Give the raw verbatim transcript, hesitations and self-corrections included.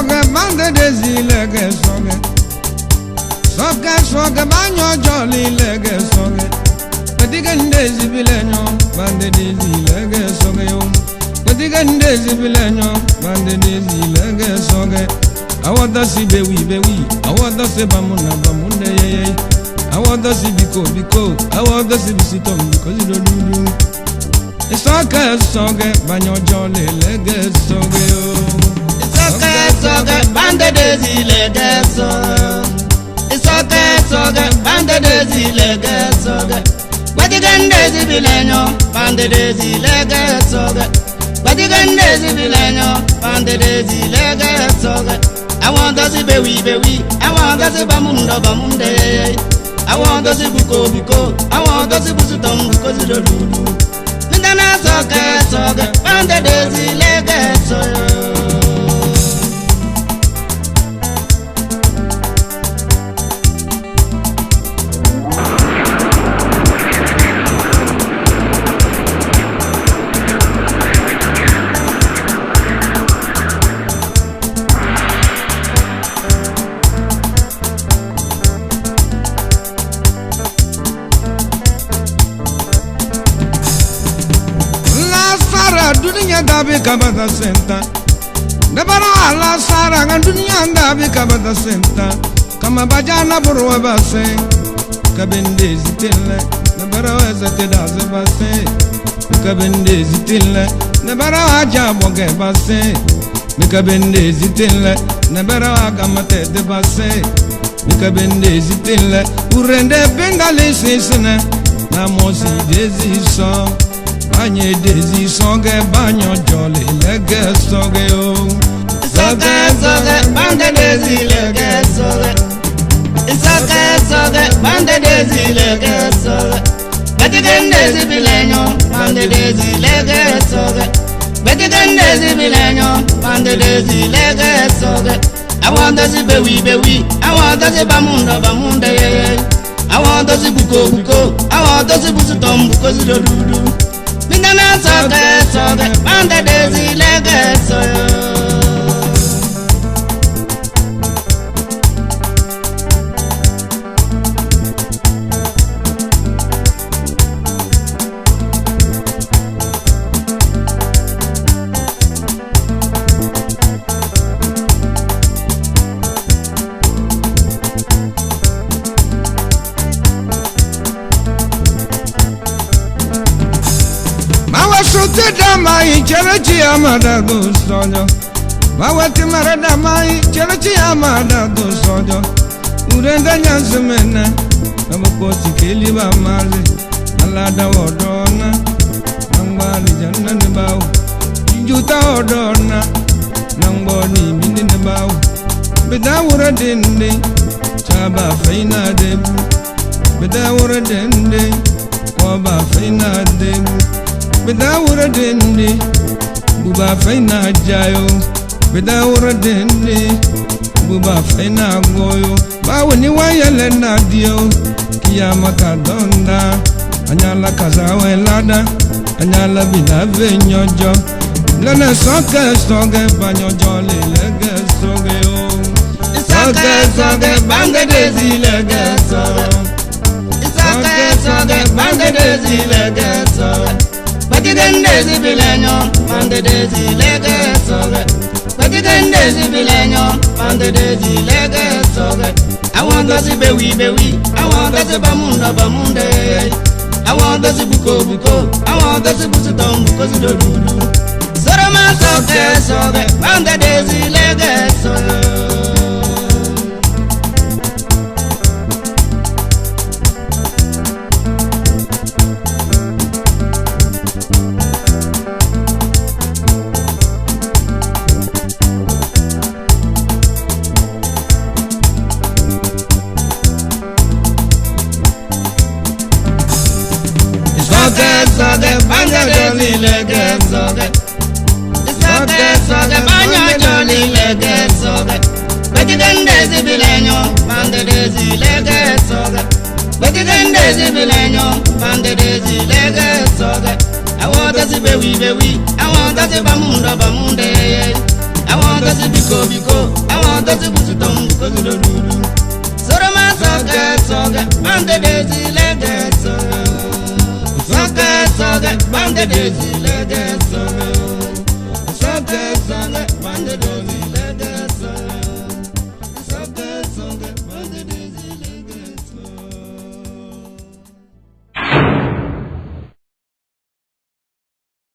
Sɔgɛ, Bande Dezi lɛgɛ sɔgɛ. Sɔgɛ, sɔgɛ, Banyɔ Jɔli lɛgɛ sɔgɛ. Badiga Ndezi bilɛnyɔ, Bande Dezi lɛgɛ sɔgɛ yo. Badiga Ndezi bilɛnyɔ, Bande Dezi lɛgɛ sɔgɛ. Awɔ dɔsi bewi bewi, awɔ dɔsi bamuna bamuna yɛyɛ. Awɔ dɔsi biko biko, awɔ dɔsi bisitɔm biko zido dudu. Isɔkɛ sɔgɛ, Banyɔ Jɔli lɛgɛ sɔgɛ yo. Isɔkɛ sɔgɛ, Bande Dezi lɛgɛ sɔgɛ. Isɔkɛ sɔgɛ, Bande Dezi lɛgɛ sɔgɛ. Badiga Ndezi bilɛnyɔ, Bande Dezi lɛgɛ sɔgɛ. Badiga Ndezi bilɛnyɔ, Bande Dezi lɛgɛ sɔgɛ. Awɔ dɔsi bewi bewi, awɔ dɔsi bamundɔ bamundɛ. Awɔ dɔsi buko buko, awɔ dɔsi busutɔm buko zido dudu. Midana sɔgɛ sɔgɛ, Bande Dezi lɛgɛ sɔgɛ. Lasara dunia dabi kabata senta. Dabara lasara nga dunia dabi kabata senta. Kama bajana burwa base. Kabende zitele. Dabara weza te daze base. Kabende zitele. Dabara waja boge base. Mika bende zitele, na bara wa gamate de base. Mika bende zitele, urende benda le sisene. Na mosi dezi so, banye dezi soge, Banyɔ Jɔli lɛgɛ sɔgɛ yo. Sɔgɛ sɔgɛ, Bande Dezi lɛgɛ sɔgɛ. Isɔkɛ sɔgɛ, Bande Dezi lɛgɛ sɔgɛ. Badiga Ndezi bilɛnyɔ, Bande Dezi lɛgɛ sɔgɛ. Badiga Ndezi bilɛnyɔ, Bande Dezi lɛgɛ sɔgɛ. Awɔ dɔsi bewi bewi, awɔ dɔsi bamundɔ bamundɛ. Awɔ dɔsi buko buko, awɔ dɔsi busutɔm buko zido dudu. Midana sɔgɛ sɔgɛ, Bande Dezi lɛgɛ sɔgɛ. Mawa suti dama i chere chi amada go sonyo. Bawa timara dama i chere chi amada go sonyo. Urenda nyansimene, na mukoti keli ba mazi. Alada wodona, nangba ni janna ni bawo. Injuta wodona, nangbo ni mini ni bawo. Bida wura dindi, chaba faina dem. Bida wura dindi, koba faina dem. Bida wura dindi, buba faina jayo. Bida wura dindi, buba faina goyo. Bawo ni wayele na dio, kiyama ka donda. Anyala kazawe lada, anyala bida ve nyojo. Lele sɔgɛ sɔgɛ, Banyɔ Jɔli lɛgɛ sɔgɛ yo. Sɔgɛ sɔgɛ, Bande Dezi lɛgɛ sɔgɛ. Sɔgɛ sɔgɛ, Bande Dezi lɛgɛ sɔgɛ. Badiga Ndezi bilɛnyɔ, Bande Dezi lɛgɛ sɔgɛ. Badiga Ndezi bilɛnyɔ, Bande Dezi lɛgɛ sɔgɛ. Awɔ dɔsi bewi bewi, awɔ dɔsi bamundɔ bamundɛ. Awɔ dɔsi buko buko, awɔ dɔsi busutɔm buko zido dudu. Soroma sɔgɛ sɔgɛ, Bande Dezi lɛgɛ sɔgɛ. Sɔgɛ sɔgɛ, Bande Dezi lɛgɛ sɔgɛ. Sɔgɛ sɔgɛ, Banyɔ Jɔli lɛgɛ sɔgɛ. Badiga Ndezi bilɛnyɔ, Bande Dezi lɛgɛ sɔgɛ. Badiga Ndezi bilɛnyɔ, Bande Dezi lɛgɛ sɔgɛ. Awɔ dɔsi bewi bewi, awɔ dɔsi bamundɔ bamundɛ. Awa dosi biko biko, awa dosi busu tom kosi do dudu. Soro ma soke soke, bande desi lege soke. Soke soke, bande desi lege soke. Soke soke, bande desi